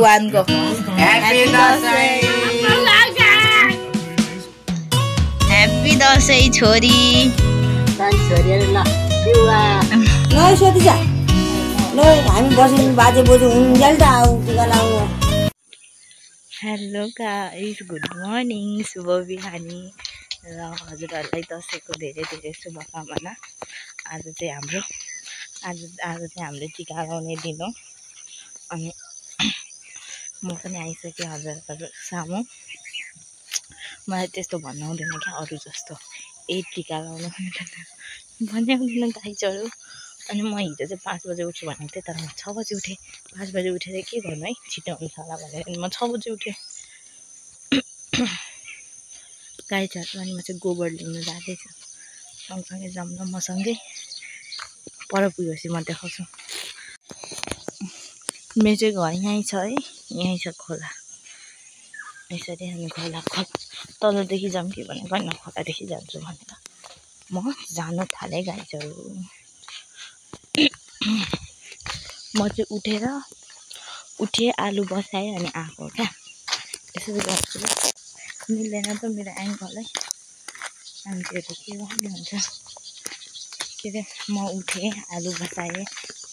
One को happy Dashain छोरी ल सोधिजा ल हामी बस्यौँ बाजे बोजू हुन्जेल त आऊ टिका लाउनु। हेलो गाइस, गुड मर्निङ, शुभ बिहानी र हजुरहरूलाई दसैँको धेरै धेरै शुभकामना। आज चाहिँ हाम्रो टिका लगाउने दिन हो अनि म पनि आइसकेँ हजुरहरू सामु। मलाई त्यस्तो भन्नु आउँदैन क्या अरू जस्तो टिका लगाउनु भन्ने आउँदैन गाइजहरू। अनि म हिजो चाहिँ 5 बजे उठ्छु भनेको थिएँ तर म 6 बजे उठेँ। 5 बजे उठेर के गर्नु है, छिटो हुन्छ होला भनेर म 6 बजे उठेँ। गाइजहरू अनि म चाहिँ गोबर लिनु जाँदैछु, सँगसँगै जाऊँ न मसँगै। पर पुगेपछि म देखाउँछु। मेरो चाहिँ घर यहीँ छ है, यहीँ छ खोला। यसरी हामी खोला तलदेखि जाऊँ कि भनेको होइन, खोलादेखि जान्छु भनेर म जानु थालेँ गाइजहरू। म चाहिँ उठेँ आलु बसाएँ अनि आएको क्या। यसरी गर्छु मिल्दैन त मेरो एङ्कल है, मान्छेहरू के गर्नु हुन्छ। के अरे म उठेँ आलु बसाएँ,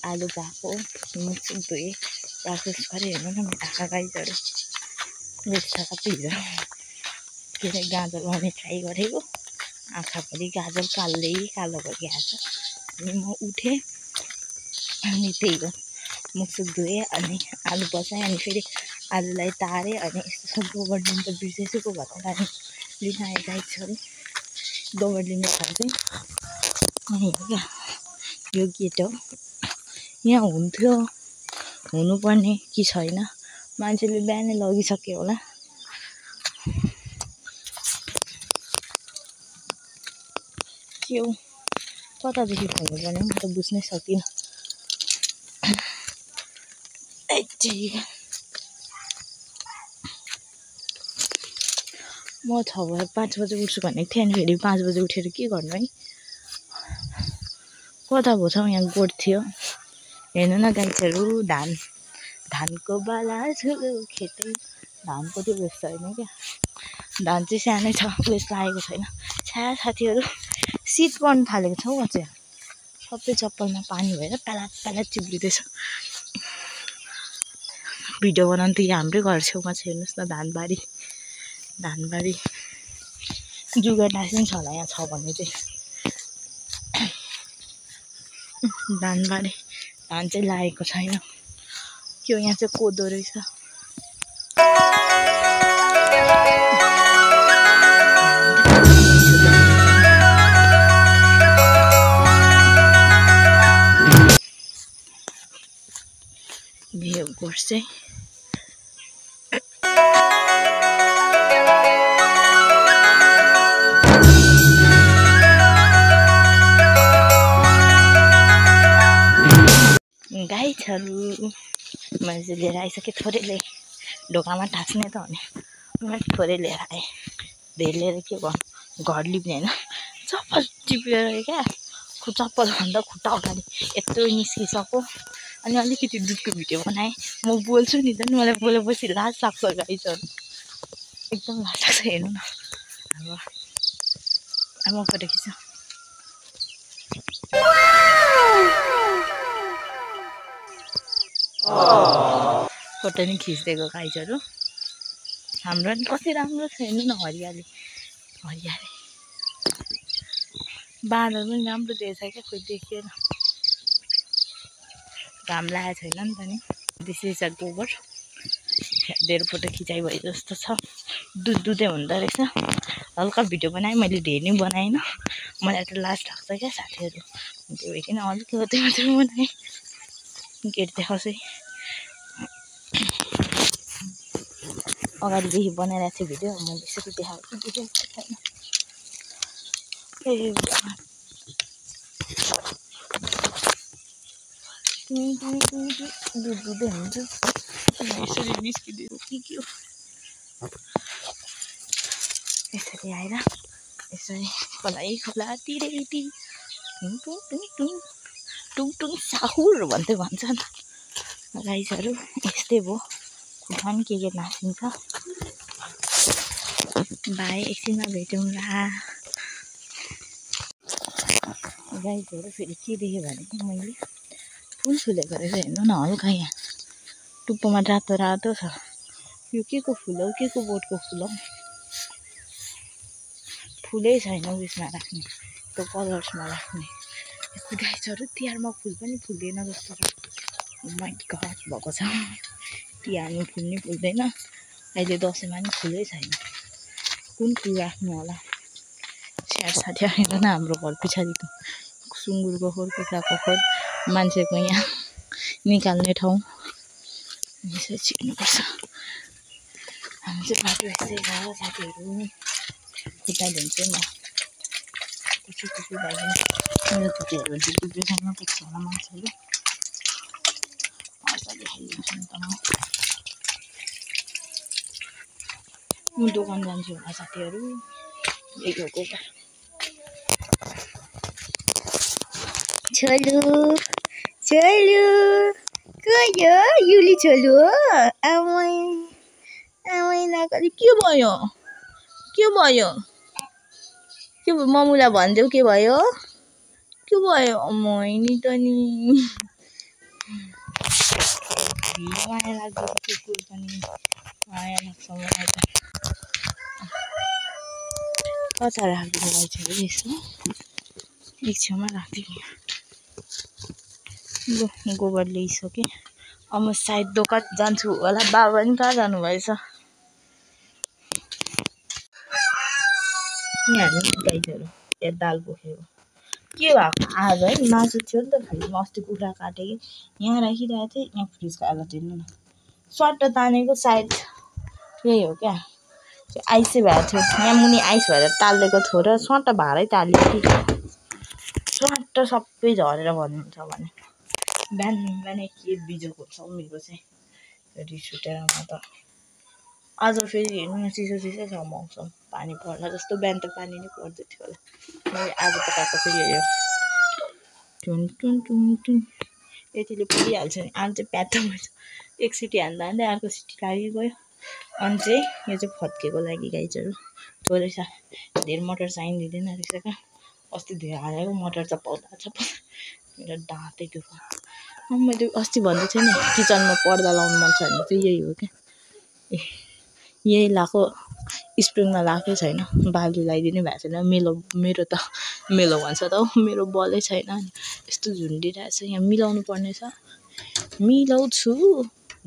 आलु भएको मुखसुख धोएँ, प्रोसेस गरेँ। हेर्नु न मेरो आँखा गाइजहरू यस्तो सबै हिजो के अरे गाजर लगाउने ट्राई गरेको, आँखाभरि गाजर कालो भइहाल्छ। अनि म उठेँ अनि त्यही हो मुखसुख धोएँ अनि आलु बसाएँ अनि फेरि आलुलाई तारेँ अनि यस्तो गोबर लिनु त बिर्सेछु पो भनेर अनि लिन आएँ गाइजहरू। गोबर लिनु थाल्थेँ यहीँ हो क्या, यो गेट हो। यहाँ हुनुपर्ने कि छैन, मान्छेले बिहानै लगिसक्यो होला। के हो कतादेखि खोल्नुपर्ने म त बुझ्नै सकिनँ। म 5 बजे उठ्छु भनेको थिएँ अनि फेरि 5 बजे उठेर के गर्नु है। कता भएछ यहाँ गोठ थियो। हेर्नु न गाइजहरू, धानको बाला ठुलो खेतै, धानको त्यो व्यस्त होइन क्या, धान चाहिँ सानै छ, व्यस्त आएको छैन। छ्या साथीहरू शीत पर्नु थालेको छ हौ अझै, सबै चप्पलमा पानी भएर प्यालाट चिप्लिँदैछ। भिडियो बनाउनु त यहाँ हाम्रै घर छेउमा छ, हेर्नुहोस् न धानबारी जुगा टाँसिन्छ होला यहाँ छ भने चाहिँ। धानबारी धान चाहिँ लागेको छैन, के हो यहाँ चाहिँ कोदो रहेछ। यो गोठ चाहिँ गाइजहरू मैले चाहिँ लिएर आइसकेँ। थोरै ल्याएँ, ढोकामा टाँस्ने त भने मैले थोरै लिएर आएँ। धेरै लिएर के गर्नु, घर लिप्ने होइन, चप्पल टिपेर क्या, चप्पलभन्दा खुट्टा अगाडि यत्रो निस्किसक्यो। अनि अलिकति दुधको भिडियो बनाएँ। म बोल्छु नि त, मलाई बोलेपछि लाज लाग्छ गाइजहरू, एकदम लाज लाग्छ। हेर्नु न अब फोटो खिच्नु। फोटो नि खिचिदिएको गाइजहरू। हाम्रो नि कति राम्रो छ हेर्नु न, हरियाली बाँदर पनि राम्रो देखेछ क्या, खोइ देखिएन, घाम लागेको छैन नि त नि। दिस इज अ गोबर। धेरै फोटो खिचाइ भयो जस्तो छ, दुधै हुँदो रहेछ। हल्का भिडियो बनाएँ मैले, धेरै नै बनाएन, मलाई त लाज लाग्छ क्या साथीहरू, त्यो भइकन अलिकति मात्रै बनाएँ। गेट देखाउँछु अगाडिदेखि बनाइरहेको थिएँ भिडियो, मैले यसरी देखाएको छैन। दुधै हुन्छ यसरी निस्किदियो कि के हो। यसरी आएर यसरी खोला तिरै टुङ साहुर भन्दै भन्छ नि गाइजहरू। यस्तै भयो झन् के नाचिन्छ। भाइ एकछिनमा भेटौँला। गाइजहरू फेरि के देखेँ भने मैले फुल फुलेको रहेछ, हेर्नु न हल्का यहाँ टुप्पोमा रातो रातो छ। यो के को फुल हो, के को बोटको फुल हो? फुलै छैन उयसमा राख्ने, त्यो कलर्समा राख्ने। यस्तो गाइजहरू तिहारमा फुल पनि फुल्दैन जस्तो छ। माइ गड भएको छ। तिहारमा फुल नि फुल्दैन, अहिले दसैँमा नि फुलै छैन। कुन फुल राख्नु होला? स्याहार साथी हेर न, हाम्रो घर पछाडिको सुँगुरको खोर, कुखुराको खोर, मान्छेको यहाँ निकाल्ने ठाउँ यसो छिर्नुपर्छ। हामी चाहिँ बाटो यस्तै छ साथीहरू। खुट्टा धुन्छु म। टुपी लगाइदिनु। मेरो टुपीहरू टुपीसँग पुग्छ होला मान्छेहरू। मजाले खाइदिन्छु नि त म दोकान जान्छु होला साथीहरू। छोलु छोलु गयो युली छोलु हो। आमै आमै नगरी के भयो? के भयो? के भयो? मम्मीलाई भनिदेऊ के भयो? के भयो? अम्मै नि त नि माया लाग्दो कुकुर पनि माया लाग्छ मलाई त। कता राखिदिनु गाइजहरू यसो एक छेउमा राखिदिनु। ल गोबर ल्याइसकेँ। अब म सायद दोकान जान्छु होला। बाबा पनि कहाँ जानुभएछ? यहाँ गाइजहरू यहाँ दाल पोखेको के भएको आज है? मासु थियो नि त फ्रिजमा, अस्ति कुखुरा काटेँ यहाँ राखिरहेको थिएँ। यहाँ फ्रिजको हालत हेर्नु न, स्वाट तानेको सायद यही हो क्या, आइसै भएको थियो। यहाँ मुनि आइस भएर टालिदिएको थियो र स्वाट भाँडै टाल्यो कि स्वाट सबै झरेर भन्नुहुन्छ भने। बिहान बिहानै के बिजोग हुन्छ मेरो चाहिँ रिस उठेर। म त आज फेरि हेर्नु न चिसो चिसो छ मौसम, पानी पर्ला जस्तो। बिहान त पानी नै पर्दै थियो होला, मैले आज पकाएको फेरि हेऱ्यो टुन टुन टुन टुन यतिले पुगिहाल्छ नि। आज चाहिँ प्याट भएछ, एक सिटी हान्दा हान्दै अर्को सिटी लागिगयो। अनि चाहिँ यो चाहिँ फत्केको लागि गाइजहरू थोरै छ, धेरै मटर चाहिँदैन रहेछ क्या। अस्ति धेरै हालेको मटर चपाउँदा मेरो दाँतै दुख्यो। मैले अस्ति भन्दै थिएँ नि किचनमा पर्दा लाउनु मन छ भने चाहिँ यही हो क्या। यही लाएको स्प्रिङमा लाएकै छैन, बाली लगाइदिने भएको छैन। मेरो त मेलो भन्छ त हौ, मेरो बलै छैन। यस्तो झुन्डिरहेछ, यहाँ मिलाउनु पर्ने छ। मिलाउँछु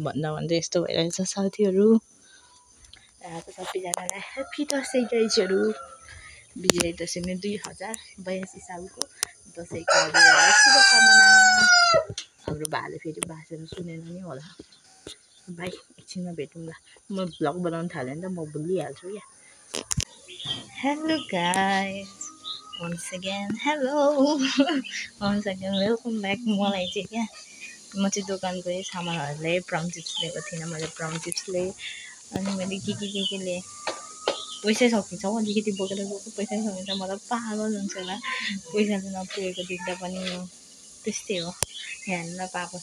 भन्दा भन्दै यस्तो भइरहेछ साथीहरू। आज सबैजनालाई ह्याप्पी दसैँ गाइजहरू। विजय दशमी 2082 सालको दसैँको शुभकामना। हाम्रो भाले फेरि बाँचेर सुनेन नि होला। भाइ एकछिनमा भेटौँला। म भ्लग बनाउनु थालेँ नि त म भुलिहाल्छु क्या। Hello guys once again, hello once again welcome back. मलाई चाहिँ क्या म चाहिँ दोकान गएँ, सामानहरू ल्याएँ। प्राउन चिप्स लिएको थिइनँ मैले, प्राउन चिप्स ल्याएँ। अनि मैले के लिएँ, पैसै सकिन्छ हौ। अलिकति बोकेर गएको पैसै सकिन्छ। म त पागल हुन्छ होला पैसाले नपुगेको देख्दा पनि। त्यस्तै हो। यहाँ हेर्नु न पाएको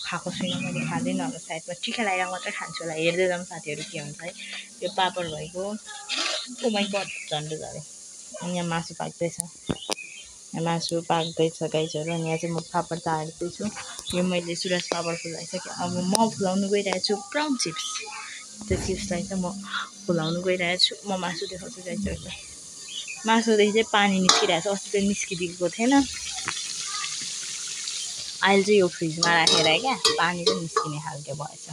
खाएको छुइनँ मैले, खाँदैन होला सायद। म टिका लगाएर मात्रै खान्छु होला। हेर्दै जाऊँ साथीहरू के हुन्छ है। यो पापड भएको ओ माइ गड झन्डै झऱ्यो। अनि यहाँ मासु पाक्दैछ, यहाँ मासु पाक्दैछ गाइजहरू। अनि यहाँ चाहिँ म पापड तार्दैछु। यो मैले सुरज पापड फुलाइसकेँ। अब म फुलाउनु गइरहेको छु प्राउन चिप्स। त्यो चिप्सलाई चाहिँ म फुलाउनु गइरहेको छु। म मासु देखाउँछु गाइजहरूलाई। मासुदेखि चाहिँ पानी निस्किरहेको छ, अस्ति त निस्किदिएको थिएन। अहिले चाहिँ यो फ्रिजमा राखेर क्या पानी चाहिँ निस्किने खालको भएछ।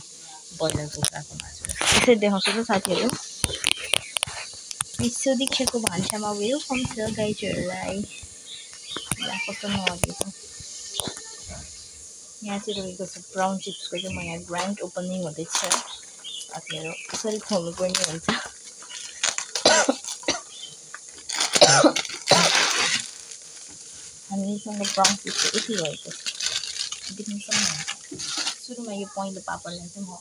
ब्रोइलर कुखुराको मासु यसरी देखाउँछु त साथीहरू। यसो देखेको भान्सामा वेलकम छ गाइजहरूलाई। कस्तो नअघिएको यहाँ चाहिँ रहेको छ ब्राउन चिप्सको चाहिँ म यहाँ ग्रान्ड ओपनिङ हुँदैछ साथीहरू। कसरी खोल्नु पर्ने हुन्छ। हामीसँग ब्राउन चिप्स यति भएको छ देख्नु सक्नुहुन्छ। सुरुमा यो पहिलो पापडलाई चाहिँ म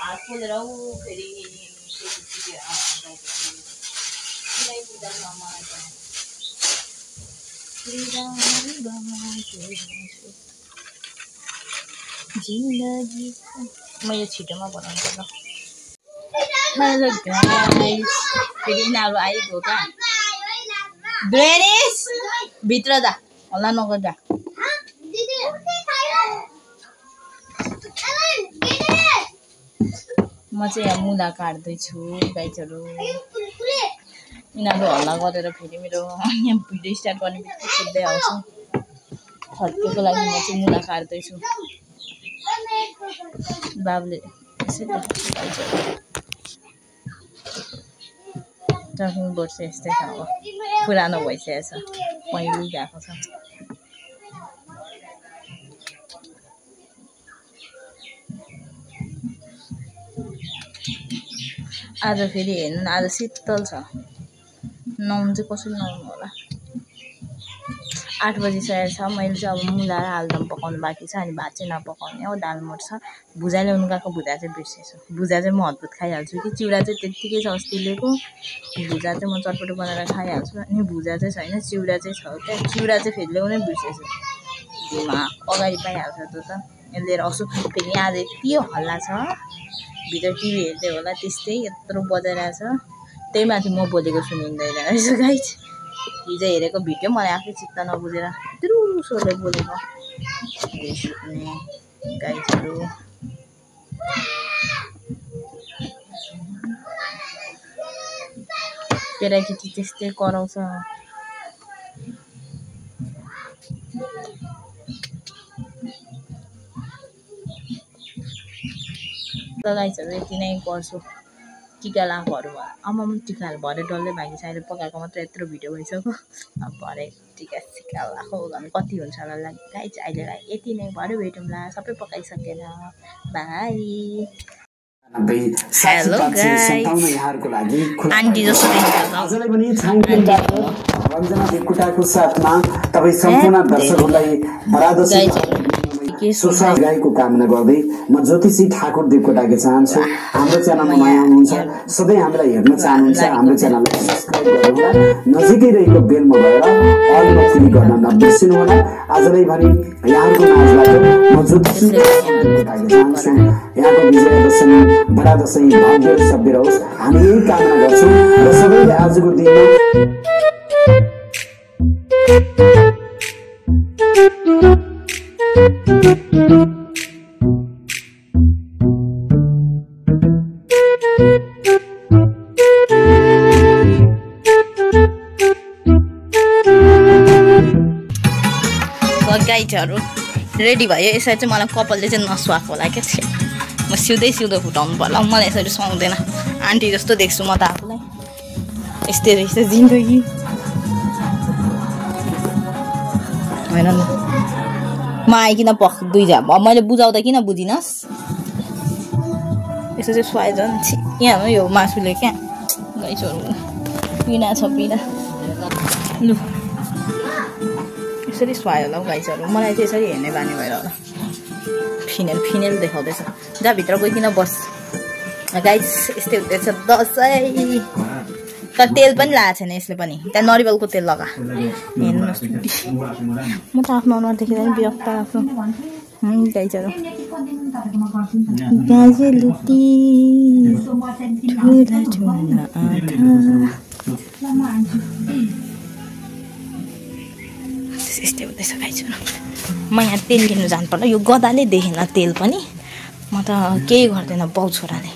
हात खोलेर फेरि जिन्दगी म यो छिटोमा बनाउनु पर्छ। हेलो गाइस, फेरि यिनीहरू आइगयो क्या। ग्रेनिस भित्र जा, हल्ला नगर जा। म चाहिँ यहाँ मुला काट्दैछु गाइसहरू। यिनीहरू हल्ला गरेर फेरि मेरो यहाँ भिडियो स्टार्ट गर्ने बित्तिकै कुद्दै आउँछ। फर्केको लागि म चाहिँ मुला काट्दैछु। बाबुले यसरी टकिङ बोर्ड चाहिँ यस्तै छ, अब पुरानो भइसकेको छ, पहिले गएको छ। आज फेरि हेर्नु न, आज शीतल छ। नुहाउनु चाहिँ कसरी नुहाउनु होला। 8 बजिसकेको छ। मैले चाहिँ अब मुला र आलुदम पकाउनु बाँकी छ, अनि भात चाहिँ नपकाउने हो। दाल मोठ छ। भुजा ल्याउनु गएको, भुजा चाहिँ बिर्सेछु। भुजा चाहिँ म हतपत खाइहाल्छु कि चिउरा चाहिँ त्यत्तिकै छ अस्ति ल्याएको। भुजा चाहिँ म चटपटो बनाएर खाइहाल्छु। अनि भुजा चाहिँ छैन, चिउरा चाहिँ छ क्या। चिउरा चाहिँ फेरि ल्याउनै बिर्सेछु। अगाडि पाइहाल्छ त्यो त। लिएर आउँछु। फेरि आज यति हल्ला छ, भित्र टिभी हेर्दै होला, त्यस्तै यत्रो बजाइरहेको छ। त्यही माथि म बोलेको सुनिँदैन रहेछ गाइस। हिजो हेरेको भिडियो मलाई आफै चित्त नबुझेर त्रुसोले बोलेको गाइसहरू। केटाकेटी त्यस्तै कराउँछ। ल गाइसहरू, यति नै गर्छु। टिका लाखहरू भयो। आमामा टिकाहरू भरे डल्लै भागी छ। अहिले पकाएको मात्र यत्रो भिडियो भइसक्यो। अब भरे टिका सिका लाखो भने कति हुन्छ होला गाइस। अहिलेलाई यति नै, भरे भेटौँला। सबै पकाइसकेर बाई। हेलो गाइस, आन्टी जस्तो रञ्जना देवकोटाको साथमा तपाईँ सम्पूर्ण दर्शकहरूलाई बरादशमी गाईको कामना गर्दै म ज्योतिषी ठाकुर देवकोटाके चाहन्छु। हाम्रो च्यानलमा नयाँ हुनुहुन्छ, सधैँ हामीलाई हेर्न चाहनुहुन्छ, हाम्रो च्यानललाई सब्सक्राइब गर्नुहोला। नजिकै रहेको बेलमा गएर अलमा क्लिक गर्न नबिर्सिनुहोला। आजलाई भने यहाँको नाचबाट म ज्योतिषी देवकोटाके चाहन्छु। यहाँको विजयादशमी बडा दशैं भाग्य र सभ्य रहोस्, हामी यही कामना गर्छौँ। र सबैले आजको दिनमा गाइजहरू रेडी भयो। यसरी चाहिँ मलाई कपालले चाहिँ नसुहाएको होला क्या। म सिउँदै फुटाउनु पर्ला। मलाई यसरी सुहाउँदैन। आन्टी जस्तो देख्छु म त आफूलाई। यस्तै रहेछ जिन्दगी, होइन नि। म आइकन दुईजना मैले बुझाउँदा किन बुझिनस्। यसो चाहिँ सुहाए झन् यहाँ हो यो मासुले क्या। गाइजहरू पिना छ पिना। लु यसरी सुहायो होला हौ गाइजहरू। मलाई चाहिँ यसरी हेर्ने बानी भएर होला। फिनेल देखाउँदैछ। जहाँ भित्र गइकन बस गाइज। यस्तै हुँदैछ दसैँ। तर तेल पनि लगाएको छैन यसले पनि। त्यहाँ नरिवलको तेल लगा। हेर्नुहोस्, म त आफ्नो अनुहार देखेर पनि विरक्त आफ्नो गाइजहरू। यस्तै हुँदैछ गाइजहरू। म यहाँ तेल लिनु जानु पर्ला। यो गदाले देखेन तेल पनि। म त केही गर्दैन बाउ छोराले।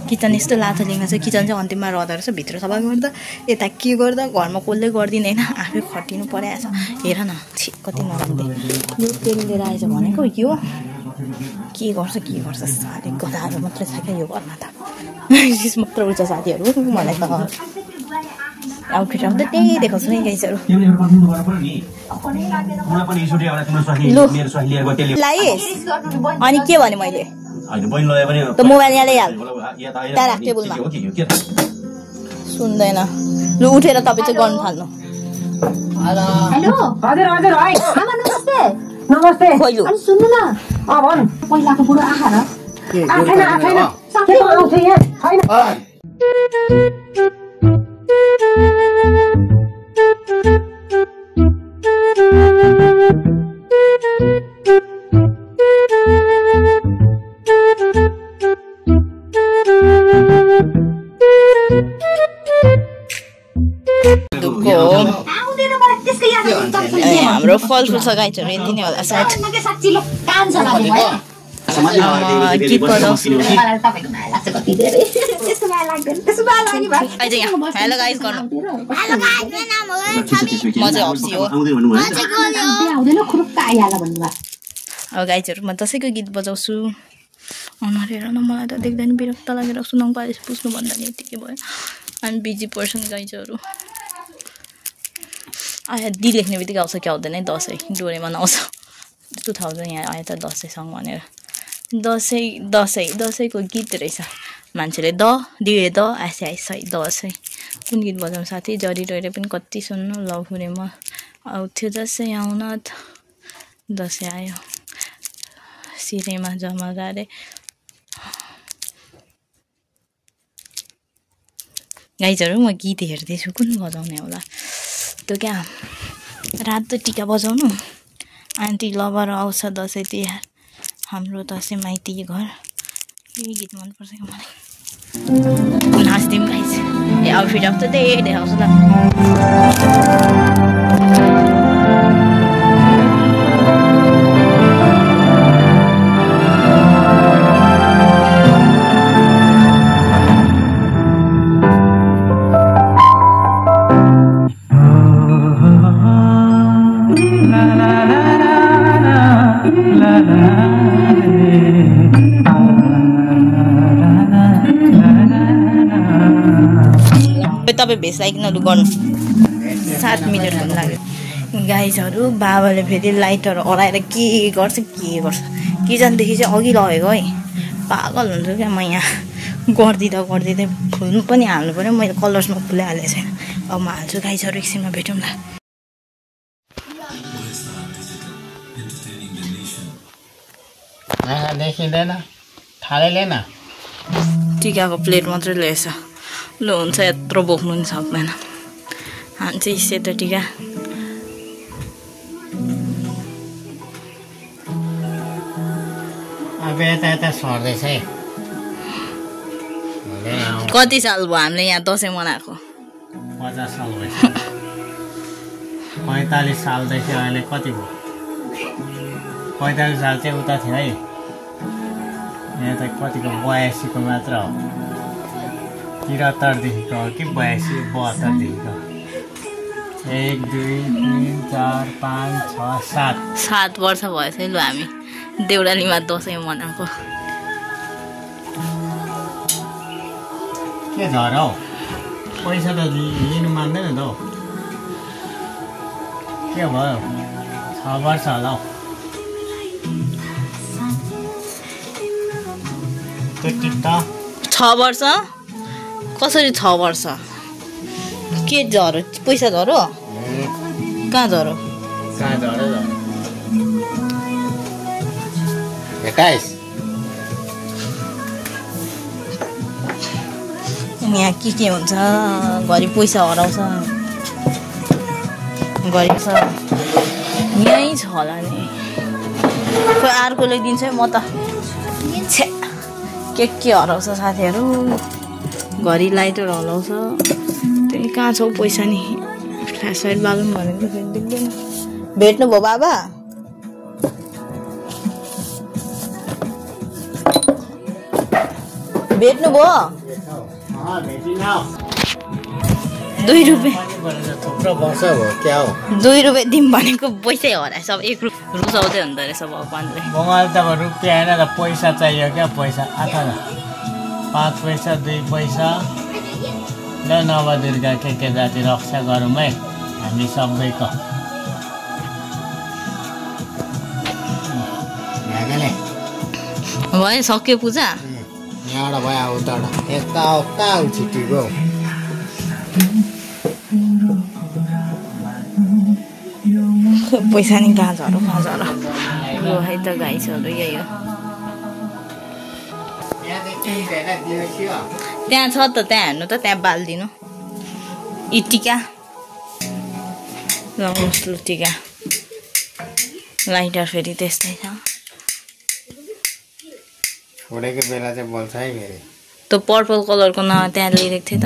किचन यस्तो लाथालिङ्ग छ। किचन चाहिँ अन्तिममा रहँदो रहेछ। भित्र सफा गर्दा यता के गर्दा घरमा कसले गरिदिँदैन। आफै खटिनु परेछ। हेर न कति नराम्रो। यो तेल लिएर आएछ भनेको यो के गर्छ साह्रै गदाहरू मात्रै छ क्या यो घरमा त। रिस मात्र उठ्छ साथीहरू मलाई त। आउटफिट आउँदा त्यही देखाउँछु है गाइजहरू। लाइस् अनि के भने मैले त मोबाइल यहाँ ल्याइहाल त्यहाँ राख टेबलमा। सुन्दैन। लु उठेर तपाईँ चाहिँ गर्नु थाल्नु। हेलो हजुर हजुर है आमा नमस्ते नमस्ते खोइलु अनि सुन्नु न भन पहिलाको बुढो आखा र आछैन सबै आउँछ यहाँ छैन हाम्रो फलफुल छ गाइजहरू यति नै होला सायद गीत बजाउँछु हेलो गाइज गर्नु म चाहिँ हप्सी हो अब गाइजहरू म दसैँको गीत बजाउँछु अनुहार हेर न मलाई त देख्दा नि विरक्त लागेर सुनाउँ पालिस पुस्नु भन्दा नि यतिकै भयो अनि बिजी पर्सन गाइजहरू आया डी लेख्ने बित्तिकै आउँछ क्या आउँदैन दसैँ डोरेमन आउँछ 2000 यहाँ आयो त दसैँ सङ भनेर दसैँको गीत रहेछ मान्छेले दिए आइसे आइस दसैँ कुन गीत बजाउनु साथी जरी डोरे पनि कति सुन्नु लभ हुनेमा आउँथ्यो दसैँ आउन दसैँ आयो सिरेमा जमा गरे गाइजहरू म गीत हेर्दैछु कुन बजाउने होला त्यो क्या रातो टिका बजाउनु आन्टी लभर आउँछ दसैँ तिहार हाम्रो दसैँ माइती घर यही गीत मनपर्छ क्या मलाई नाच्दिउँ guys a outfit of the day देखाउँछु ल तपाईँ भेस लाइकन लु गर्नु 7 मिनट हुन लाग्यो गाइजहरू बाबाले फेरि लाइटहरू हराएर के गर्छ किचनदेखि चाहिँ अघि लगेको है पागल हुन्छु क्या म यहाँ गर्दिँदै फुल्नु पनि हाल्नु पऱ्यो मैले कलर्समा फुलै हालेको छैन अब म हाल्छु गाइजहरू एकछिनमा भेटौँ ल देखिँदैन थालेन टिकाको प्लेट मात्रै ल्याएछ ल हुन्छ यत्रो बोक्नु नि सक्दैन हान्छ सेतो टिका अब यता सर्दैछ है कति साल भयो हामीले यहाँ दसैँ मनाएको 50 साल भइसक्यो 45 सालदेखि अहिले कति भयो 45 साल चाहिँ उता थियो है यहाँ त कतिको 82 को मात्र हो 73 देखिको हो कि 82 72 देखिको 1 2 3 4 5 6 7 वर्ष भएछ लु हामी देउरालीमा दसैँ मनाएको के झर हौ पैसा त लिनु मान्दैन त हौ के भयो 6 वर्ष होला हौ त्यो 6 वर्ष कसरी 6 वर्ष के झरो पैसा झरो कहाँ झरो 21 यहाँ के हुन्छ घरि पैसा हराउँछ घरि यहीँ छ होला नि खोइ अर्कोले दिन्छ म त के हराउँछ साथीहरू घरि लाइटहरू हराउँछ त्यही कहाँ छौ पैसा नि फ्ल्यास लाइट बालौँ भनेको फेरि देख्दैन भेट्नु भयो बाबा भेट्नु भयो 2 रुपियाँ थुप्रो वर्ष भयो क्या हो 2 रुपियाँ दिउँ भनेको पैसै हराएछ अब 1 रुपियाँ रुसाउँदै हुँदो रहेछ भगवान्ले बङ्गाल त रुपियाँ होइन त पैसा चाहियो क्या पैसा आथा 5 पैसा 2 पैसा ल नवदुर्गा के जाति रक्षा गरौँ है हामी सबैको भयो सक्यो पूजा यहाँबाट भयो उताबाट यता कहाँ छिटिको पैसा नि कहाँ झरो यो है त गाइसहरू यही हो त्यहाँ छ त त्यहाँ हेर्नु त त्यहाँ बालिदिनु यी टिका लगाउनुहोस् लु टिका लाइटर फेरि त्यस्तै छ छोडेको बेला चाहिँ बोल्छ है फेरि त्यो पर्पल कलरको न त्यहाँ लिइरहेको थिएँ त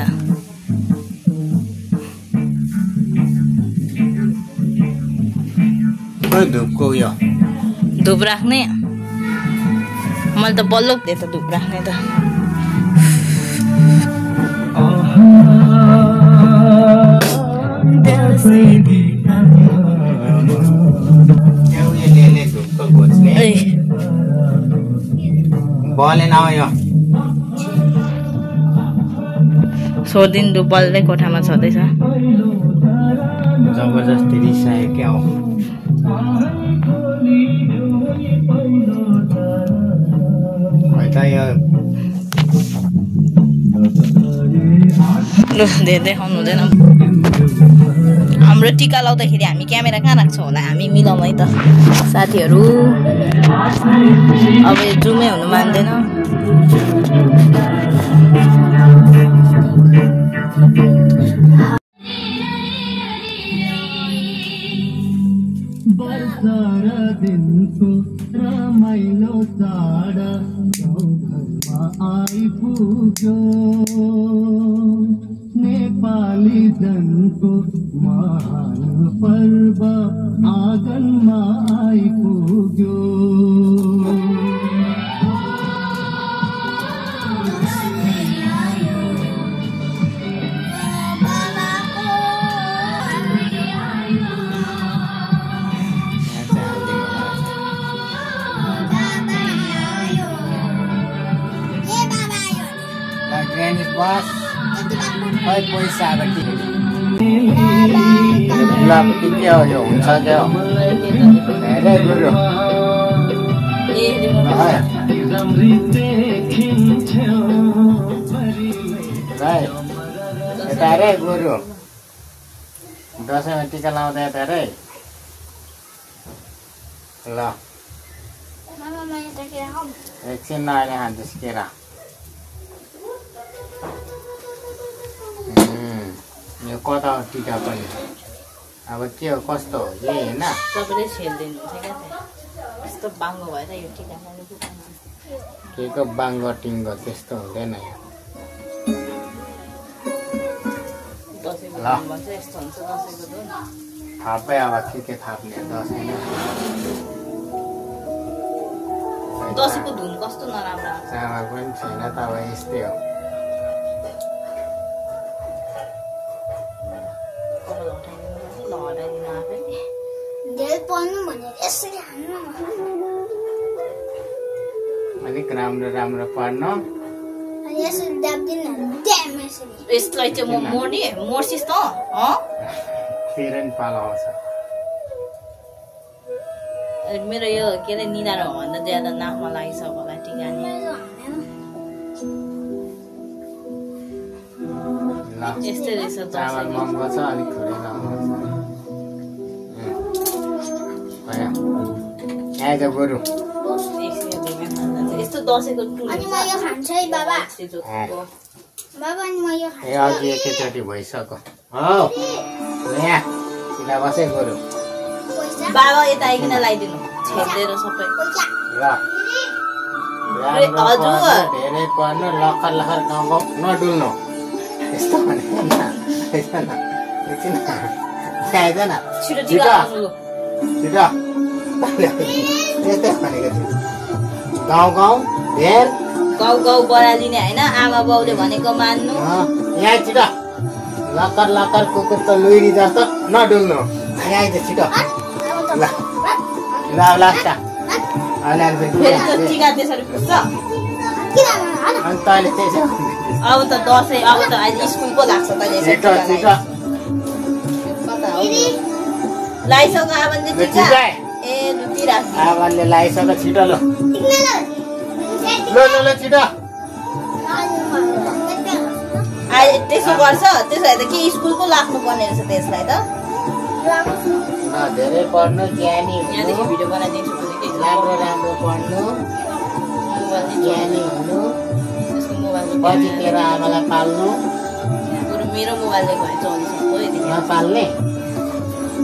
हो धुपको उयो धुप राख्ने मैले त बल्लो दिएँ त धुप राख्ने त धुपको घोच्ने बलेन यो सोधिन धुप बल्दै कोठामा छँदैछ जबरजस्ती रिसायो क्या हो लु देखाउनु हुँदैन हाम्रो टिका लाउँदाखेरि हामी क्यामेरा कहाँ राख्छौँ होला हामी मिलाउँ है त साथीहरू अब यो जुमै हुनु मान्दैन रमाइलो चाड गाउँघरमा आइपुग्यो नेपाली जनको महान पर्व आँगनमा आइपुग्यो बस खै पैसा अब के हो यो हुन्छ क्या धेरै गुरु धेरै गुरु दसैँमा टिका लाउँदा धेरै ल एकछिन नआइले खाँदैछ केरा यो कता टिका पनि अब के हो कस्तो हो यही होइन सबैले छेल्दिनुहुन्छ क्या यस्तो बाङ्गो भएर यो टिका के को बाङ्गो टिङ्गो त्यस्तो हुँदैन यो थपै अब के थाप्ने दसैँ दसैँको धुन कस्तो नराम्रो चामल पनि छैन त अब यस्तै हो अलिक राम्रो राम्रो पढ्नु यसलाई चाहिँ म मोड्सिस् त फेरि नि पालो आउँछ मेरो यो के अरे निधारो भन्दा ज्यादा नाकमा लागिसक्यो होला टिका नि यस्तै रहेछ चामल महँगो छ अलिक थोरै आएछ बरु यस्तो दसैँको ए अघि एकैचोटि भइसक्यो हौ यहाँ सिधा बसै बरु बाबा यता आइकन लगाइदिनु छेदेर सबै धेरै पढ्नु लखर लखर गाउँ नडुल्नु यस्तो भनेको आइदैन छिटो छिटो त्यस्तै भनेको थियो गाउँ गाउँ धेर गाउँ गाउँ बढालिने होइन आमा बाउले भनेको मान्नु यहाँ छिटो लकर लकर कुकुर त लुइरी जस्तो नडुल्नु यहाँ आइज छिटो ल ल लास्टा टिका त्यसरी पुग्छ अनि तैँले त्यसै अब त दसैँ अब त अहिले स्कुलको लाग्छ तैँले छिटो छिटो लाइसक्यो आमाले टिका ए लुटी राख्नु आमाले लाइसक्यो छिटो ल ल छिटो त्यसो गर्छ त्यसो भए त के स्कुलको लाग्नु पर्ने रहेछ त्यसलाई त धेरै पढ्नु ज्ञानी यहाँदेखि भिडियो बनाइदिन्छु भने राम्रो राम्रो पढ्नु ज्ञानी हुनु पछि तेरो आमालाई पाल्नु मेरो मोबाइलले भयो 24 हो नपाल्ने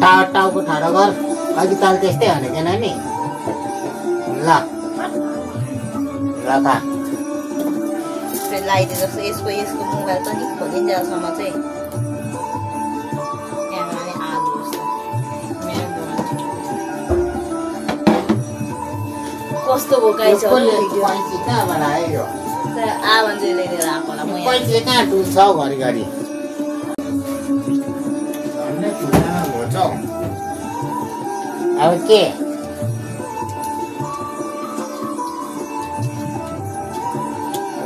टाउको ठाडो गर अघि ताल त्यस्तै भनेको नानी ल लगाइदिए जस्तो यसको मोबाइल पनि खोलिन्जेलसम्म चाहिँ क्यामेराले आलु जस्तो मेरो मोबाइल कस्तो भयो गाइजहरु पैँची कहाँबाट आयो आ भन्दै लिएर आएको होला म पैँची कहाँ डुल्छ हौ घरिघरि अब के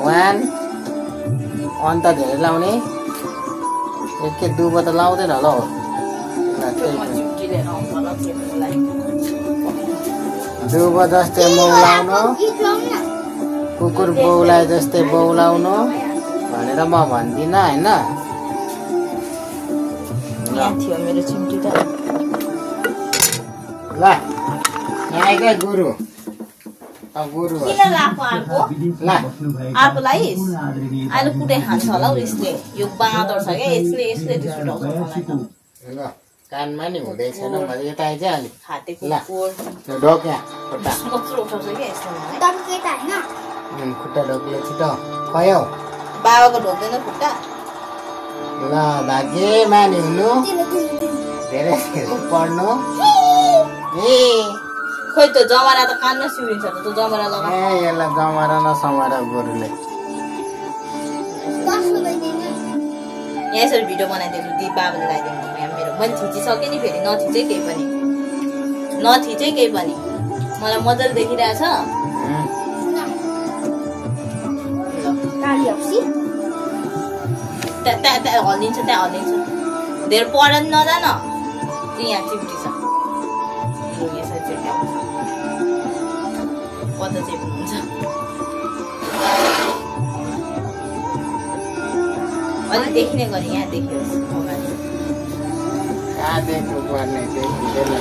वान अन्त धेरै लाउने एक दुबो त लाउँदैन होला हौ दुबो जस्तै मौलाउनु कुकुर बौलाए जस्तै बौलाउनु भनेर म भन्दिनँ होइन यहाँ थियो मेरो चिम्टी त ल यहाँकै गुरु गुरु किन लाको अर्को ल अर्को लाइस अहिले कुटै खान्छ होला हौ यसले यो बाँदर छ क्या यसले डिस्टर्ब ल कानमा नि हुँदैछ न मैले यता आइज अलिक खाटेको ल त्यो ढोक्या खुट्टा कत्रो उठाउँछ क्या यसले खुट्टा ढोक्यो छिटो खयौ बाबाको ढोक्दैन खुट्टा ल भाग्य मानि हुनु धेरै धेरै पढ्नु ए खोइ त जमरा त कानमा सिउरिन्छ त त्यो जमरा लगा ए यसलाई जमरा नसमरा गोरुले यहाँ यसरी भिडियो बनाइदिएको दी बाबाले लगाइदिनु यहाँ मेरो मैले थिचिसकेँ नि फेरि नथिचै केही पनि मलाई मजाले देखिरहेछ त्यहाँ हल्लिन्छ धेरै पढ्न नजान यहाँ चिम्टी छ यसरी चेप्ट्याउँछ कता चेप्नुहुन्छ अलिक देखिने गरी यहाँ देखियोस् कहाँ देख्नु पर्ने देखिँदैन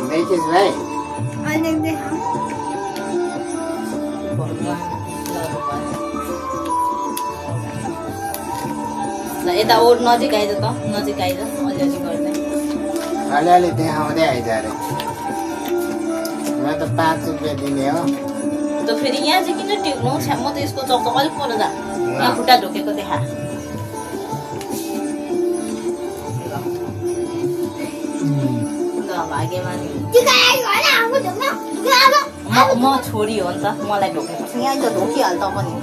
देखिस् भाइ यता ओठ नजिक आइज त अलिअलि गर्दै अलिअलि देखाउँदै आइज अरे म त 5 रुपियाँ दिने हो त फेरि यहाँ चाहिँ किन टिक्नु छ म त यसको चक्क अलिक पर जा यहाँ खुट्टा ढोकेको देखा भाग्यमा म छोरी हो नि त मलाई ढोकेको यहाँ त ढोकिहाल्छ पनि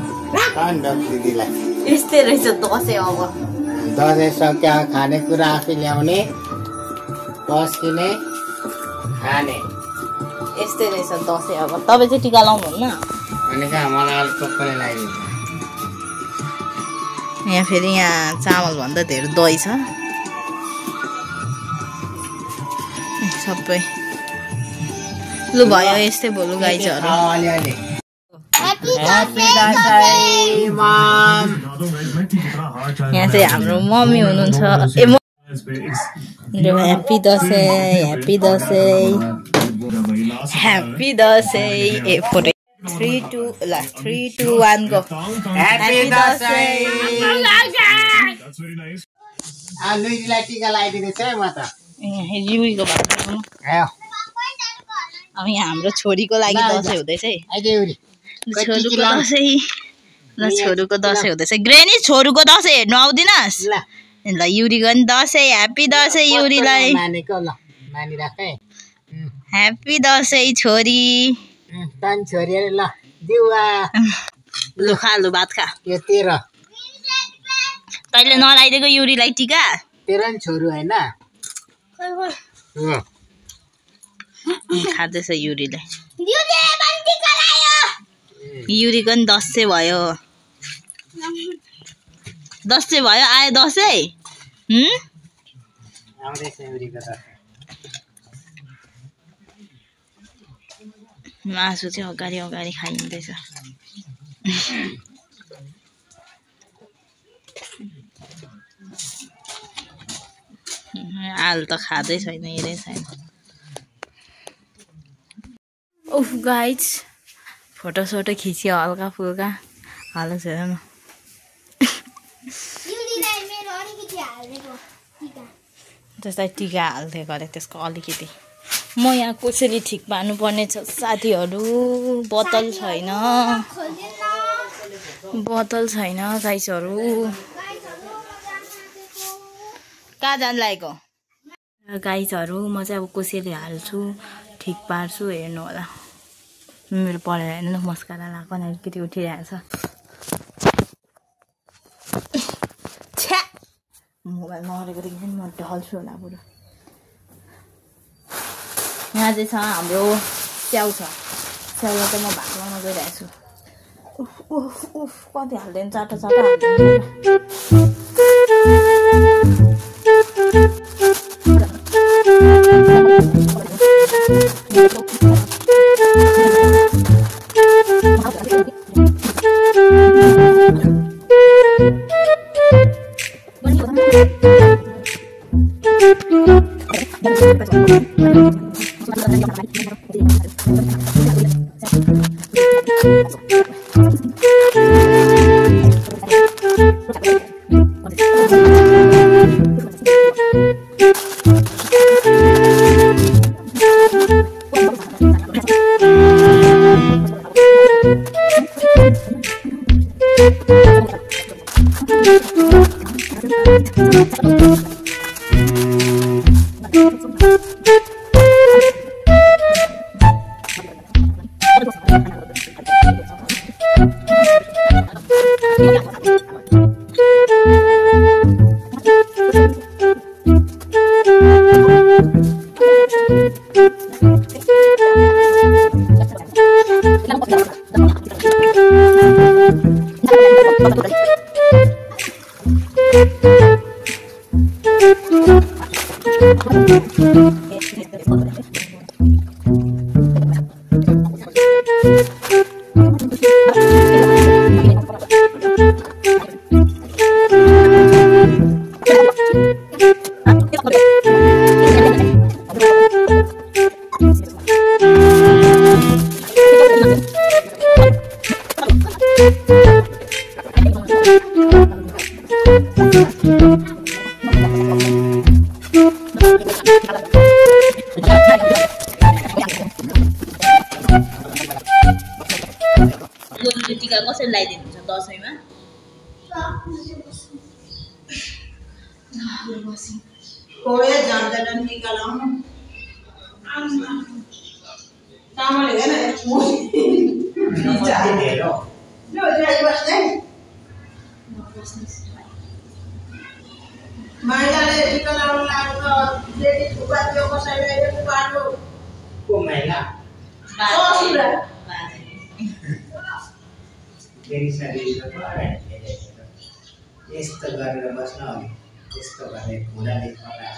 यस्तै रहेछ दसैँ अब दसैँ सक्यो खानेकुरा आफै ल्याउने पस्किने खाने यस्तै रहेछ दसैँ अब तपाईँ चाहिँ टिका लाउनुहुन्न अनि कहाँ मलाई अलिक टक्कले लगाइदिन्छ यहाँ फेरि यहाँ चामल भन्दा धेरै दही छ सबै लु भयो यस्तै बोलु गाइजहरु अलिअलि ह्यापी दसैँ मम यहाँ चाहिँ हाम्रो मम्मी हुनुहुन्छ ह्यापी दसैँ ए फोटो 3 2 1 गो ह्यापी दसैँ लुइजीलाई टिका लगाइदिँदैछ है म त युवीको आयो अब यहाँ हाम्रो छोरीको लागि दसैँ हुँदैछ है आइज युरी छोरुको दसैँ ल छोरुको दसैँ हुँदैछ ग्रेनी छोरुको दसैँ हेर्नु आउँदिनस् ल ल युरीको नि दसैँ ह्यापी दसैँ युरीलाई मानेको ल मानिराख है ह्यापी दसैँ छोरी तन छोरी अरे ल दिउवा लु खा लु भात खा यो तेरो तैँले नलाइदिएको युरीलाई टिका तेरो नि छोरू होइन खाँदैछ युरीले युरीको नि दसैँ भयो आयो दसैँ आउँदैछ युरीको दसैँ मासु चाहिँ अगाडि खाइँदैछ आलु त खाँदै छैन हेरै छैन उफ गाइज फोटो खिच्यो हल्का फुल्का हालो हेर न जस्तै टिका हाल्दै गरेँ त्यसको अलिकति म यहाँ कसरी ठिक पार्नुपर्ने छ साथीहरू बोतल छैन गाइजहरू कहाँ जान लागेको गाइजहरू म चाहिँ अब कोसेली हाल्छु ठिक पार्छु हेर्नु होला मेरो पढेर हेर्नु न मस्कारा लगाएको अलिकति उठिरहेको छ मोबाइल नहरेको देखि म ढल्छु होला बुढो यहाँ चाहिँ छ हाम्रो स्याउ छ स्याउलाई चाहिँ म भात बनाउन गइरहेको छु उफ उफ उफ कति हाल्दैन चाटा चाटा टीका कसरी लगाइदिनुहुन्छ दसैँमा महिलाले टीका लाउन लाग्यो लेडी उपाध्यो कसैले यो पाटो को महिला ससुरा फेरि शरीरमा पढाइ यस्तो गरेर बस्न अघि यस्तो गरेर घुँडाले पढा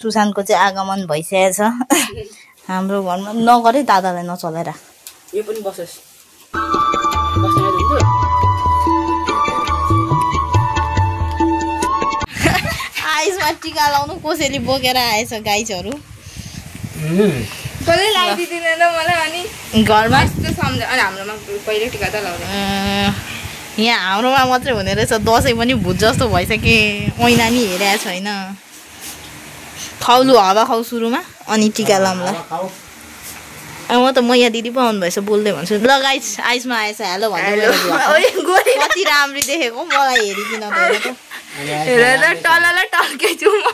सुशान्तको चाहिँ आगमन भइसकेछ हाम्रो घरमा। नगरे दादालाई नचलाएर यो पनि बसोस् आइसमा टिका लाउनु कसैले बोकेर आएछ गाइसहरू कसले लगाइदिँदैन मलाई अनि घरमा यस्तो सम्झ अनि हाम्रोमा कहिले टिका त लाउँदैन यहाँ हाम्रोमा मात्रै हुने रहेछ। दसैँ पनि भूत जस्तो भइसके ऐना नि हेरेको छैन। खाउलु हावा खाउ सुरुमा अनि टिका लाउँला। म त मैया दिदी पो आउनु भएछ बोल्दै भन्छु। ल गाइस आइसमा आएछ हेलो भन्दै कति राम्री देखेको मलाई हेरिदिन हेरेर टललाई टल्केछु म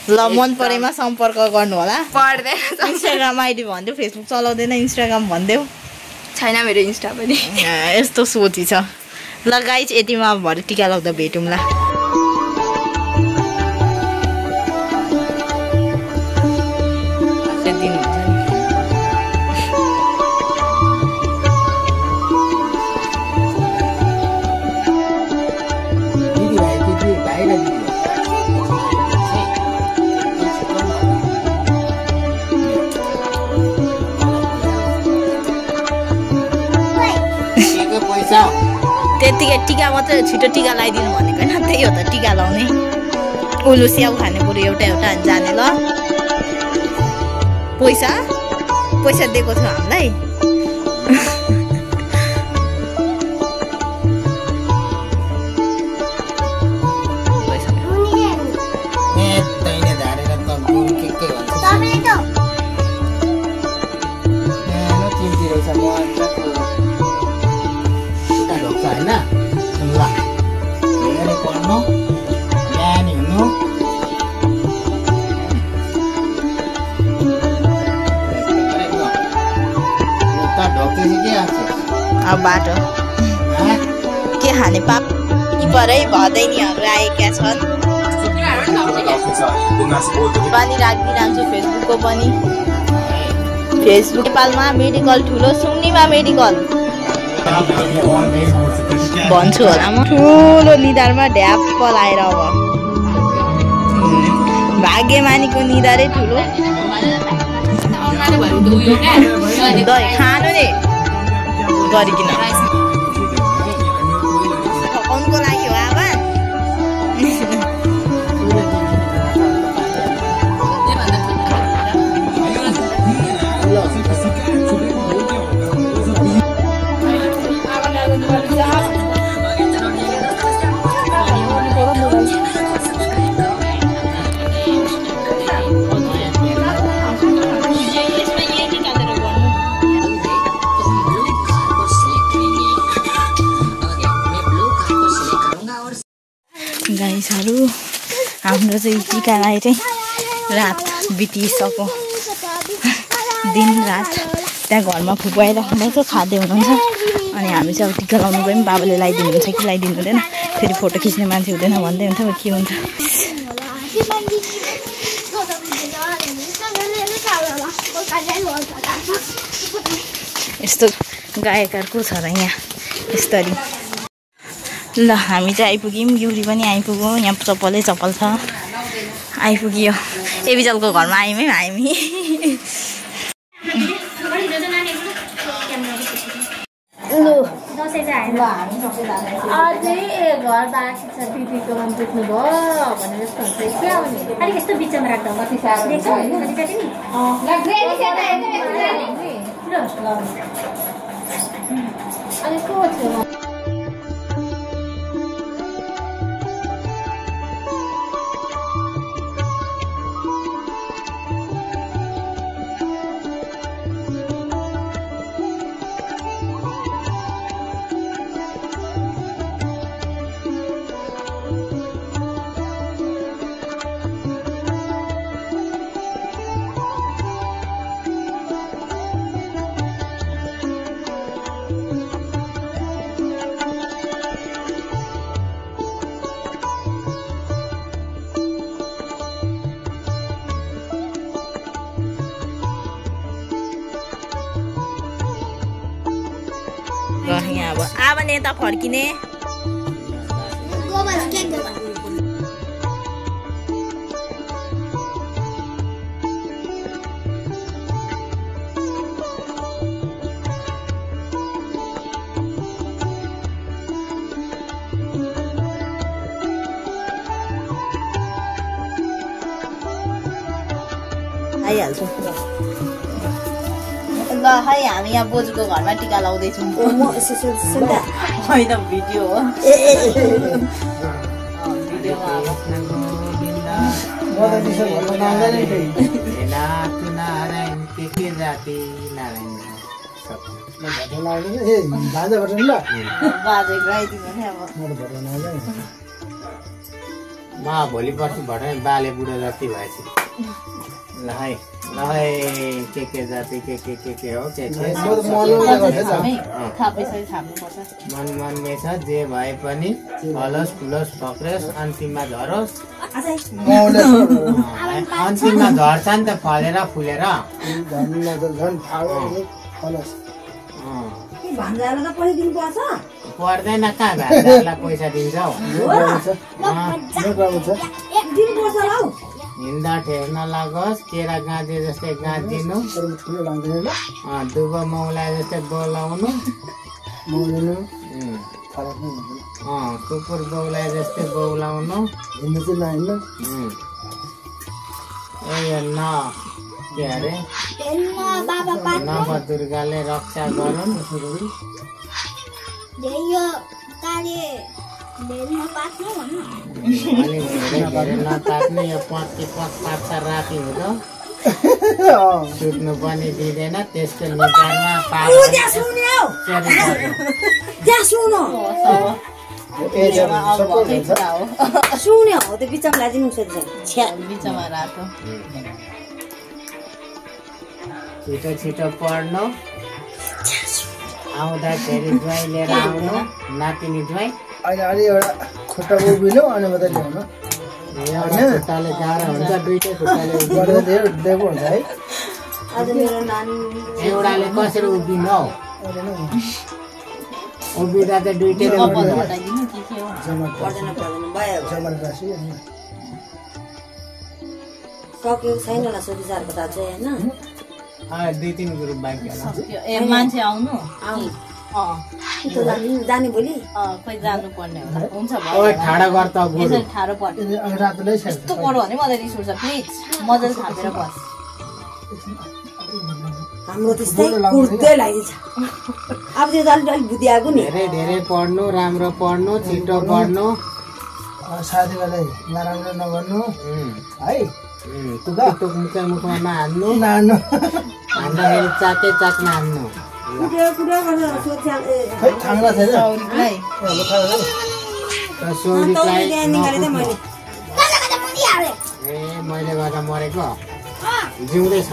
ल मन परेमा सम्पर्क गर्नु होला। पर्दैन इन्स्टाग्राम आइडी भन्देऊ फेसबुक चलाउँदैन इन्स्टाग्राम भन्देऊ छैन मेरो इन्स्टा पनि यस्तो सोची छ। ल गाइस यतिमा भरे टिका लाउँदा भेटौँला। त्यतिकै टिका मात्रै छिटो टिका लगाइदिनु भनेको होइन त्यही हो त टिका लाउने। उलु स्याउ खाने बरु एउटा एउटा जाने ल। पैसा दिएको थियो हामीलाई अब बाटो के खाने पाप परै भदैनीहरू आएका छन्। पनि राखिदिइरहन्छु फेसबुकको पनि। फेसबुक नेपालमा मेडिकल ठुलो सुम्निमा मेडिकल भन्छु होला म। ठुलो निधारमा ढ्याप लाएर अब भाग्यमानीको निधारै ठुलो दही खानु नि गरिकन ठकाउनुको लागि हो आमा। गाइसहरू हाम्रो चाहिँ टिकालाई चाहिँ रात बितिसक्यो। दिन रात त्यहाँ घरमा फुपू आइराख्नु चाहिँ खाँदै हुनुहुन्छ अनि हामी चाहिँ अब टिका लाउनु गयौँ। बाबाले लगाइदिनुहुन्छ कि लगाइदिनु हुँदैन फेरि फोटो खिच्ने मान्छे हुँदैन भन्दै हुन्थ्यो के हुन्छ। यस्तो गायकहरूको छ र यहाँ यस्तरी। ल हामी चाहिँ आइपुग्यौँ। युरी पनि आइपुग्यौँ। यहाँ चप्पलै चप्पल छ आइपुग्यो। एबिजलको घरमा आयौँ है हामी। लु दसैँ चाहिँ ल हामी सबैजना अझै घर बाँकी छ दिदीको मन दुख्नु भयो भने जस्तो हुन्छ। के आउने अलिक यस्तो बिचमा राख्दा कति साह्रो देख्छ अलिक को थियो यहाँ अब नेता फर्किने आइहाल्छौँ ल है हामी यहाँ बोजूको घरमा टिका लाउँदैछौँ होइन भिडियो हो भिडियोमा बाजे गाइदिनु नि अब म भोलि पर्सि भटाइ बाले बुढो जति भएछ ल है के जाति के हो के मन छ जे भए पनि फलोस् फुलोस् पक्रोस् अन्तिममा झरोस् अन्तिममा झर्छ नि त फलेर फुलेर पर्दैन कहाँ भान्जालाई पैसा दिन्छौ हिँड्दा ठेर्न लागोस् केरा गाँजे जस्तै गाँजिनु दुबो मौलाए जस्तै बोलाउनु कुकुर बौलाए जस्तै बौलाउनु के अरे नवदुर्गाले रक्षा गरून् धेरै नतात्ने यो पाँच राति हुँदो सुत्नु पनि दिँदैन त्यसको निधारमा सुन्यो हो त्यो बिचमा लादिनु बिचमा रातो छिटो पढ्नु आउँदाखेरि ज्वाइँ लिएर आउनु नातिनी ज्वाइँ अहिले अलि एउटा खुट्टा उभिनु अनि मात्रै ल्याउनु एउटा खुट्टाले गाह्रो हुन्छ दुईटै खुट्टाले दिएको हुन्छ है एउटाले कसरी उभिनु हौ उभिँदा चाहिँ दुईटैले सक्यो छैन होला सोधिचारको त चाहिँ होइन 2-3 ग्रुप बाइक ए मान्छे आउनु जाने भोलि खोइ जानु पर्ने हुन्छ ठाडो गर त यसरी ठाडो पर्ने यस्तो गरौँ भने मलाई रिस उठ्छ प्लिज मजाले थापेर बस हाम्रो त्यस्तै कुर्दै लागिदिन्छ अब त्यो त अलिक बुद्धि आएको नि धेरै पढ्नु राम्रो पढ्नु छिटो पढ्नु साथीभाइलाई नराम्रो नगर्नु है टुक मुखमा नहान्नु हान्दाखेरि चाकै चाकमा हान्नु मैले गर्दा मरेको जिउँदै छ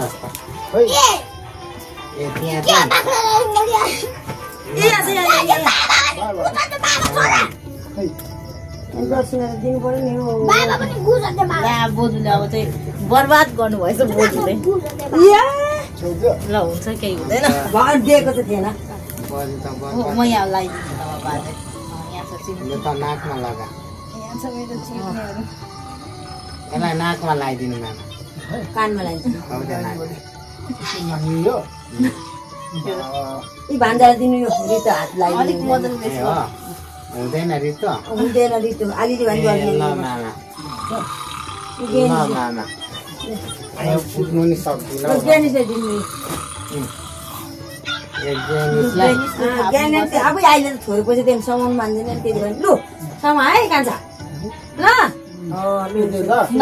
बोजूले अब चाहिँ बर्बाद गर्नुभएछ बोजूले ल हुन्छ केही हुँदैन दिएको त थिएन म यहाँ लगाइदिन्छु अब बाजे यहाँ छ चिनी त नाकमा लगा यहाँ छ मेरो चिनीहरू यसलाई नाकमा लगाइदिनु नाना कानमा लाइदिन्छ यो यी भान्जालाई दिनु यो रितो हात अलिक लगाइदिनु मजाले हुँदैन रितो हुँदैन रितो अलिअलि ल नाना ल नाना आयो पुग्नु नि सक्दिनँ अब अहिले त छोडेपछि त्यहाँ सामान मान्दैन त्यति भने लु समा है कान्छा ल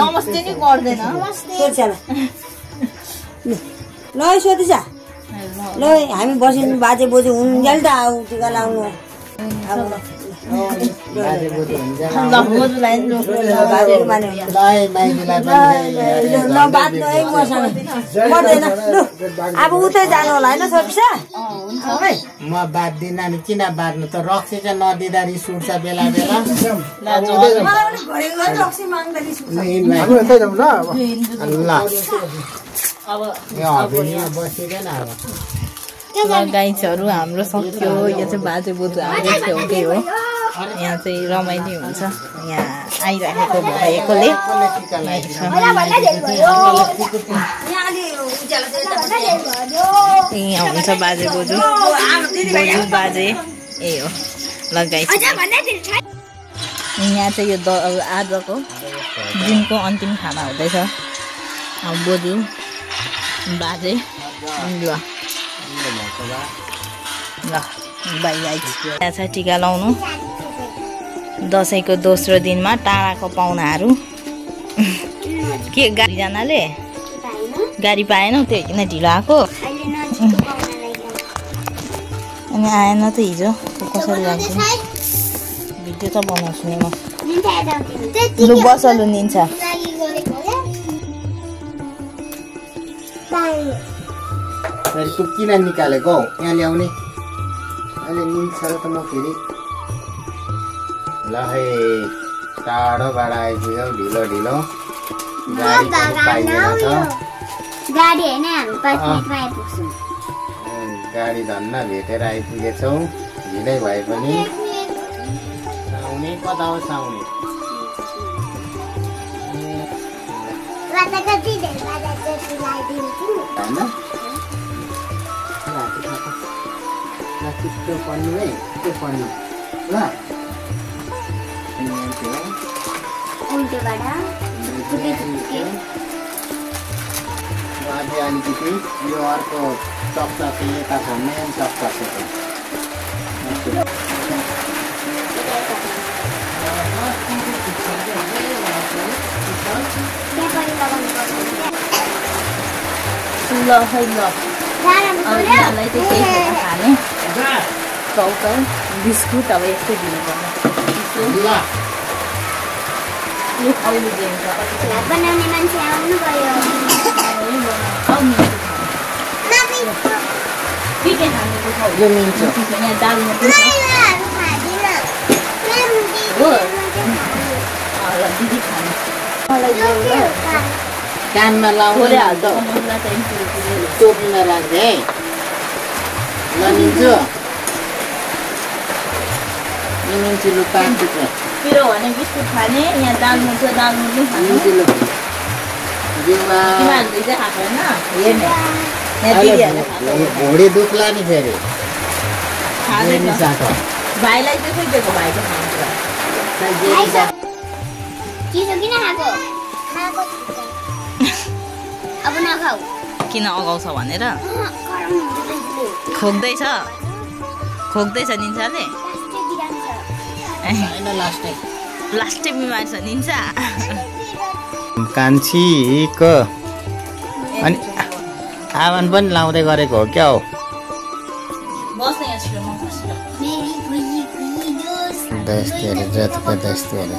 नमस्ते नि गर्दैन ल सोधिछ ल हामी बस्यौँ बाजे बोजू हुन्जेल त आऊ टिका लाउनु बोजूलाई नबाध्नु है मसँग पर्दैन लु अब उतै जानु होला होइन सोधिसा म बाँध्दिन नि किन बाँध्नु त रक्सी चाहिँ नदिँदा रिस उठ्छ बेला बेला बसिँदैन अब गाइसहरू हाम्रो सक्यो यो चाहिँ बाजे बोजू हाम्रो छेउकै हो यहाँ चाहिँ रमाइलो हुन्छ यहाँ आइराखेको भएकोले यहाँ हुन्छ बाजे बोजू बोजू बाजे ए हो लगाइ यहाँ चाहिँ यो आजको दिनको अन्तिम खाना हुँदैछ बोजू बाजे ल ल बाई आइज छ टिका लाउनु दसैँको दोस्रो दिनमा टाढाको पाहुनाहरू के गाडी जानाले गाडी पाएन त्यो किन ढिलो आएको अनि आएन त हिजो कसरी जान्छ भिडियो त बनाउँछु नि म लु बसलु निन्छ किन निकालेको यहाँ ल्याउने अहिले निन्छ र त म फेरि ल है टाढोबाट आइपुग्यो ढिलो ढिलो गाडी धन्न भेटेर आइपुगेछौँ ढिलै भए पनि साउने कता हो साउने त्यो पढ्नु है त्यो पढ्नु ल अझै अलिकति यो अर्को चक्चा चाहिँ यता छ मेन चक्चा छ ल है ल यिनीहरूलाई चाहिँ केही खाने टाउको बिस्कुट अब यस्तै दिनुपर्छ बनाउने मान्छे आउनु पर्यो यो मिल्छ यहाँ दालमा दिदी खाने कानमा लाउने टोपीमा राख्दै है नमिल्छु निमिल्छु लु पाँच टुक्रा पिरो भने बिस्कुट खाने यहाँ दाल मुन्छ खाने तिमीहरूले चाहिँ खाएको होइन हेर्ने घोडी दुख्ला नि फेरि खाँदैन भाइलाई चाहिँ खोइ दिएको भाइ चाहिँ खान्छ चिसो किन खाएको अब नखाऊ किन अगाउँछ भनेर खोक्दैछ निन्साले लास्टै बिमार छ निन्सा कान्छीको अनि आवन पनि लाउँदै गरेको हो क्या हो दस्तीहरू जतिको दस्तीहरू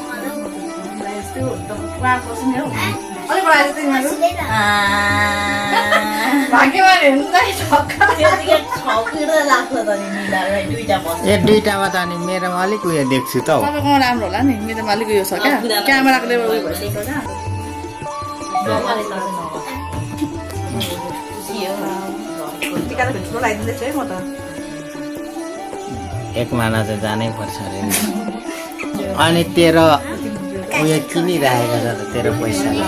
ए दुईटामा त अनि मेरोमा अलिक उयो देख्छु त राम्रो होला नि मेरोमा अलिक उयो छ क्या क्यामेराको लेभल उयो भइसक्यो क्या एक महिना चाहिँ जानै पर्छ अरे नि अनि तेरो उयो किनिराखेको छ त तेरो पैसाले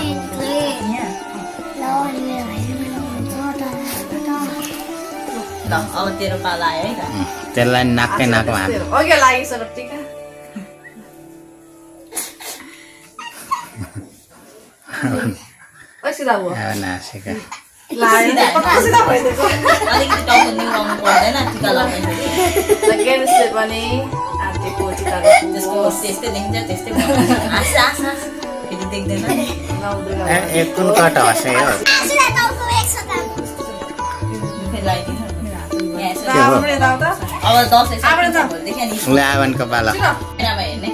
अब तेरो पाला आयो है त त्यसलाई नाकै नाकमा अघि लागिसक्यो टिका नासेका अलिकति टाउको निहुराउनु पर्दैन टिका लगाउँदाखेरि पनि त्यसको त्यस्तै देखिन्छ त्यस्तै फेरि देख्दैन एक कुन कट हँसे हो अब दसैँ आवनको पाला हेर्ने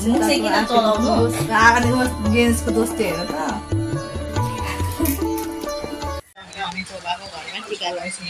मुखै किन चलाउनु गेन्सको दोस्ती हेर त टिका लगाउँछु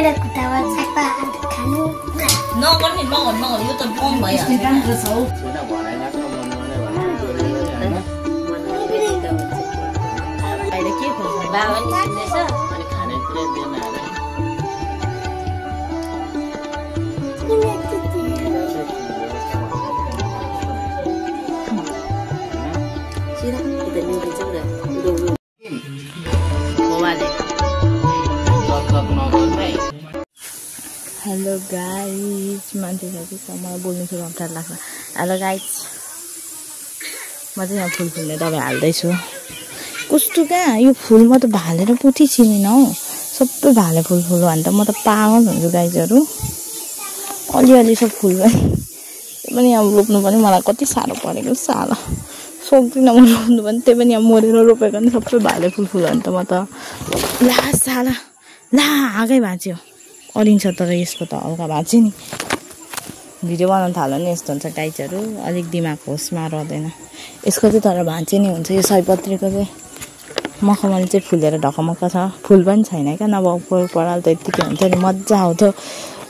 मेरो खुट्टामा चाप्पा खानु नगर्ने यो त बम भइहाल्छ बाबा निस्किँदैछ अनि खानेकुरा दिएन अरे हेलो गाइस मान्छे साथी मलाई बोल्नु थियो अप्ठ्यारो लाग्छ हेलो गाइस म चाहिँ यहाँ फुल फुल्ने दबाई हाल्दैछु कस्तो क्या यो फुलमा त भालेर पोथी छिनेन हौ सबै भाले फुल फुल भने त म त पागल हुन्छु गाइजहरू अलिअलि सब फुल पनि अब रोप्नु पनि मलाई कति साह्रो परेको साला सक्दिनँ म रोप्नु पनि त्यही पनि अब मरेर रोपेको नि सबै भाले फुल फुल भने त म त ला साला ला आगै भाँच्यो अलिन्छ तर यसको त हल्का भाँच्यो नि भिडियो बनाउनु थाल्यो नि यस्तो हुन्छ गाइजहरू अलिक दिमाग होसमा रहँदैन यसको चाहिँ तर भाँच्यो नि हुन्छ यो सयपत्रीको चाहिँ मखमली चाहिँ फुलेर ढकमक्क छ फुल पनि छैन क्या नभए उपल पराल त यत्तिकै हुन्छ नि मजा आउँथ्यो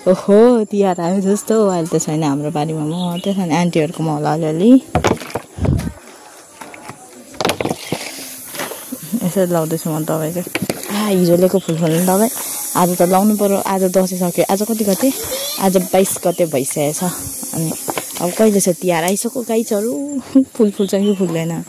ओहो तिहार आयो जस्तो अहिले त छैन हाम्रो बारीमा म मात्रै छ नि आन्टीहरूकोमा होला अलिअलि यसरी लाउँदैछु म दबाई चाहिँ हिजो ल्याएको फुल फुल्ने दबाई आज त लाउनु पर्यो आज दसैँ सक्यो आज कति गते आज 22 गते भइसकेको छ अनि अब कहिले छ तिहार आइसक्यो गाइजहरू फुल फुल्छ कि फुल्दैन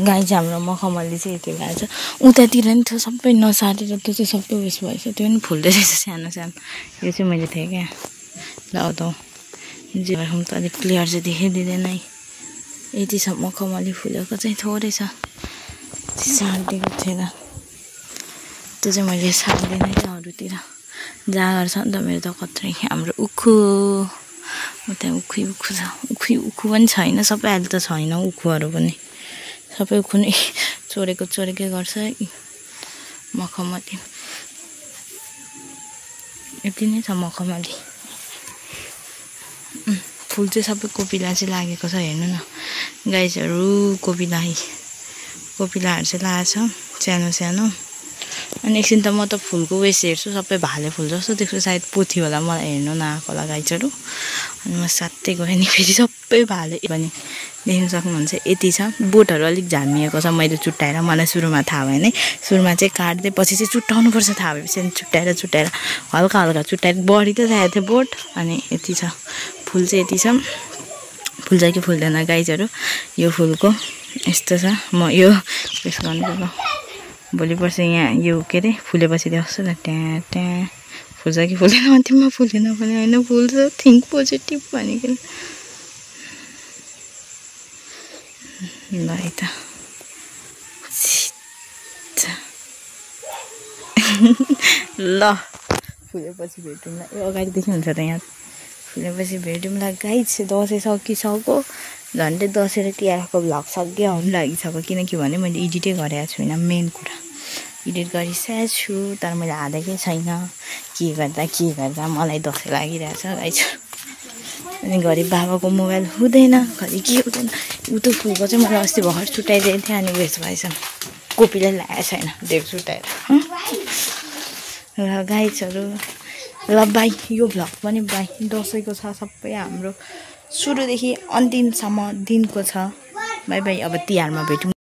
गाई चाहिँ हाम्रो मखमली चाहिँ यति भएको छ उतातिर नि थियो सबै नसारेर त्यो चाहिँ सबै उयस भएछ त्यो पनि फुल्दै रहेछ सानो सानो यो चाहिँ मैले थिएँ क्या लाउँदा जे भएर त अलिक क्लियर चाहिँ देखाइदिँदैन है यति छ मखमली फुलेको चाहिँ थोरै छ सार्दिएको थिएन त्यो चाहिँ मैले सार्दिनँ क्या अरूतिर जाँगर छ नि त मेरो त कत्रै हाम्रो उखु त्यहाँ उखु पनि छैन सबै अहिले त छैन उखुहरू पनि सबै उखु नै चोरेकै गर्छ है मखमली यति नै छ मखमली फुल चाहिँ सबै कोपिला चाहिँ लागेको छ हेर्नु न गाइजहरू कोपिलाहरू चाहिँ लागेको छ सानो सानो अनि एकछिन त म त फुलको वेस हेर्छु सबै भाले फुल जस्तो देख्छु सायद पोथी होला मलाई हेर्नु नआएको होला गाइजहरू अनि म साथै गएँ नि फेरि सबै भाले पनि देख्न सक्नुहुन्छ यति छ बोटहरू अलिक झामिएको छ मैले चुट्टाएर मलाई सुरुमा थाहा भएन है सुरुमा चाहिँ काट्दै पछि चाहिँ चुट्टाउनुपर्छ थाहा भएपछि अनि चुट्टाएर हल्का हल्का चुट्टाएर बढी त चाहिएको थियो बोट अनि यति छ फुल चाहिँ यति छ फुल चाहिँ कि फुल्दैन गाइजहरू यो फुलको यस्तो छ म यो उयस गर्नु भोलि पर्सि यहाँ यो के अरे फुलेपछि देख्छु न त्यहाँ फुल्छ कि फुल्दैन अन्तिममा फुलेन भने होइन फुल्छ थिङ्क पोजिटिभ भनेको ल है त ल फुलेपछि भेटौँला यो अगाडिदेखि हुन्छ त यहाँ फुलेपछि भेटौँला गाइस दसैँ सकिसक्यो झन्डै दसैँ र तिहारको भ्लग सकियो आउनु लागिसक्यो किनकि भने मैले एडिटै गरेको छुइनँ मेन कुरा एडिट गरिसकेको छु तर मैले हालेकै छैन के गर्दा मलाई दसैँ लागिरहेछ गाइस अनि घरि बाबाको मोबाइल हुँदैन घरि के हुँदैन उतो फुलको चाहिँ मैले अस्ति भर्खर छुट्याइदिएको थिएँ अनि उयस भएछ कोपीलाई लागेको छैन डेक छुट्याएर र गाइसहरू ल बाई यो भ्लग पनि बाई दसैँको छ सबै हाम्रो सुरुदेखि अन्तिमसम्म दिनको छ बाई बाई अब तिहारमा भेटौँ